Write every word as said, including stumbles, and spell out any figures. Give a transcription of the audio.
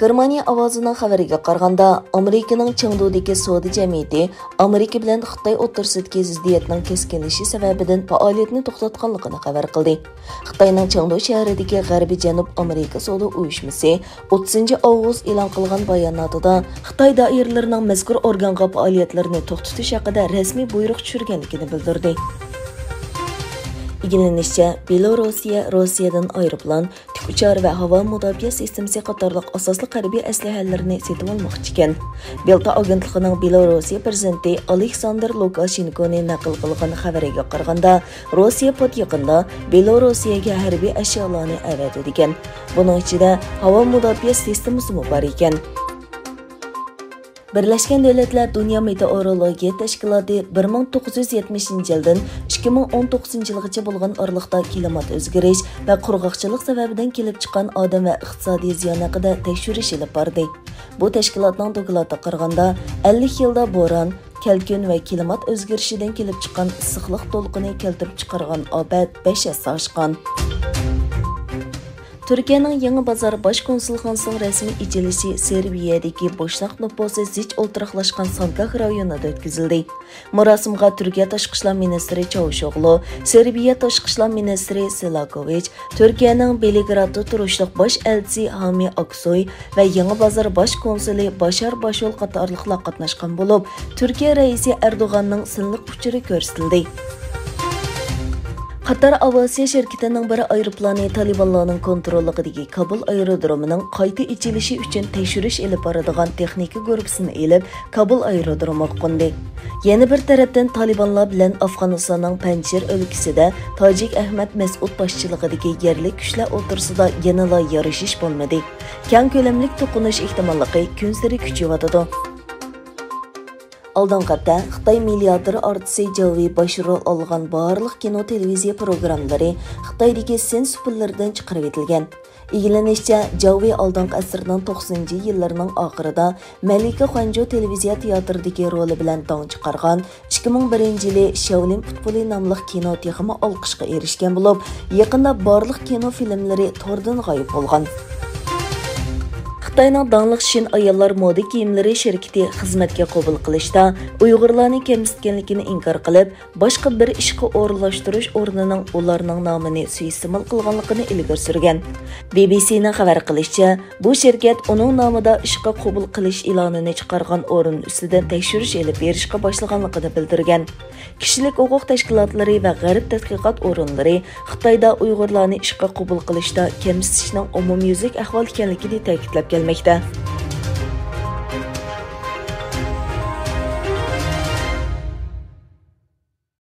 گېرمانىيە ئاۋازىنىڭ خەۋىرىگە قارىغاندا، ئامېرىكىنىڭ چېڭدۇدىكى سودا جەمئىيىتى ئامېرىكا بىلەن خىتاي ئوتتۇرىسىدىكى زىددىيەتنىڭ كەسكىنلىشىشى سەۋەبىدىن پائالىيەتنى توختاتقانلىقىنى خەۋەر قىلدى. خىتاينىڭ چېڭدۇ شەھىرىدىكى غەربىي جەنۇب ئامېرىكا سودا ئۇيۇشمىسى ئوتتۇزىنچى ئاۋغۇست ئېلان قىلغان باياناتىدا، خىتاي دائىرىلىرىنىڭ مەزكۇر ئورگانغا پائالىيەتلىرىنى توختىتىش ھەققىدە رەسمىي بۇيرۇق چۈشۈرگەنلىكىنى بىلدۈردى. ئىگىلىنىشىچە، بېلوروسىيە روسىيەدىن ئايروپىلان، تىك ئۇچار ۋە ھاۋا مۇداپىئە سىستېمىسى قاتارلىق ئاساسلىق ھەربىي ئەسلىھەلىرىنى سېتىۋالماقچىكەن. بېلتا ئاگېنتلىقىنىڭ بېلوروسىيە پىرېزىدېنتى ئالېكساندىر لۇكاشېنكونى نەقىل قىلغان خەۋىرىگە قارىغاندا، روسىيە پات يېقىندا بېلوروسىيەگە ھەربىي ئەشيالارنى ئەۋەتىدىكەن. بۇنىڭ ئىچىدە ھاۋا مۇداپىئە سىستېمىسىمۇ بار ئىكەن. بىرلەشكەن دۆلەتلەر دۇنيا مېتېئورولوگىيە تەشكىلاتى بىر مىڭ توققۇز يۈز يەتمىشىنچى يىلدىن ئىككى مىڭ ئون توققۇزىنچى يىلغىچە بولغان ئارىلىقتا كىلىمات ئۆزگىرىش ۋە قۇرغاقچىلىق سەۋەبىدىن كېلىپ چىققان ئادەم ۋە ئىقتىسادىي زىيان ھەققىدە تەكشۈرۈش ئېلىپ باردى. بۇ تەشكىلاتنىڭ دوكلاتىغا قارىغاندا، ئەللىك يىلدا بوران، كەلكۈن ۋە كىلىمات ئۆزگىرىشىدىن كېلىپ چىققان ئىسسىقلىق دولقۇنى كەلتۈرۈپ چىقارغان ئاپەت بەش ھەسسە ئاشقان. تۈركىيەنىڭ يېڭى بازار باش كونسۇلخانىسىنىڭ رەسمىي ئېچىلىشى سېربىيەدىكى بوشناق نوپۇسى زىچ ئولتۇراقلاشقان سانكاك رايونىدا ئۆتكۈزۈلدى. مۇراسىمغا تۈركىيە تاشقى ئىشلار مىنىستىرى چاۋۇشئوغلۇ، سېربىيە تاشقى ئىشلار مىنىستىرى سېلاكوۋىچ، تۈركىيەنىڭ بېلگرادتا تۇرۇشلۇق باش ئەلچىسى ھامى ئاكسوي ۋە يېڭى بازار باش كونسۇلى باشار باشول قاتارلىقلار قاتناشقان بولۇپ، تۈركىيە رەئىسى ئەردوغاننىڭ سىنلىق ئۇچۇرى كۆرسىتىلدى. قاتار ئاۋىئاتسىيە شىركىتىنىڭ بىر ئايروپىلانى تالىبانلارنىڭ كونتروللۇقىدىكى كابۇل ئايرودرومىنىڭ قايتا ئېچىلىشى ئۈچۈن تەكشۈرۈش ئېلىپ بارىدىغان تېخنىكا گۇرۇپپىسىنى ئېلىپ، كابۇل ئايرودرومىغا قوندى. يەنە بىر تەرەپتىن، تالىبانلار بىلەن ئافغانىستاننىڭ پەنجشىر ئۆلكىسىدە تاجىك ئەھمەد مەسئۇد باشچىلىقىدىكى يەرلىك كۈچلەر ئوتتۇرىسىدا يەنىلا يارىشىش بولمىدى. كەڭ كۆلەملىك توقۇنۇش ئېھتىماللىقى كۈنسېرى كۈچىيىۋاتىدۇ. ئالدىنقى ھەپتە خىتاي مىلياردېر ئارتىسى جاۋ ۋېي باش رول ئالغان بارلىق كىنو تېلېۋىزىيە پروگراممىلىرى خىتايدىكى سىن سۇپىلىرىدىن چىقىرىۋېتىلگەن. ئىگىلىنىشىچە، جاۋ ۋېي ئالدىنقى ئەسىرنىڭ توقسىنىنچى يىللىرىنىڭ ئاخىرىدا مەلىكە خۇەنجۇ تېلېۋىزىيە تىياتىرىدىكى رولى بىلەن داڭ چىقارغان ئىككى مىڭ بىرىنچى يىلى شياۋلىن پۇتبولى ناملىق كىنو تېخىمۇ ئالقىشقا ئېرىشكەن بولۇپ، يېقىندا بارلىق كىنو فىلىملىرى توردىن غايىب بولغان. خىتاينىڭ داڭلىق شىن ئاياللار مودا كىيىملىرى شىركىتى خىزمەتكە قوبۇل قىلىشتا ئۇيغۇرلارنى كەمسىتكەنلىكىنى ئىنكار قىلىپ، باشقا بىر ئىشقا ئورۇنلاشتۇرۇش ئورنىنىڭ ئۇلارنىڭ نامىنى سۇيىئىستېمال قىلغانلىقىنى ئىلگىرى سۈرگەن. بى بى سىنىڭ خەۋەر قىلىشىچە، بۇ شىركەت ئۇنىڭ نامىدا ئىشقا قوبۇل قىلىش ئېلانىنى چىقارغان ئورۇن ئۈستىدىن تەكشۈرۈش ئېلىپ بېرىشقا باشلىغانلىقىنى بىلدۈرگەن. كىشىلىك ھوقۇق تەشكىلاتلىرى ۋە غەرب تەتقىقات ئورۇنلىرى خىتايدا ئۇيغۇرلارنى ئىشقا قوبۇل قىلىشتا كەمسىتىشنىڭ ئومۇميۈزلۈك ئەھۋال ئىكەنلىكىنى تەكىتلەپ كەلمەكتە.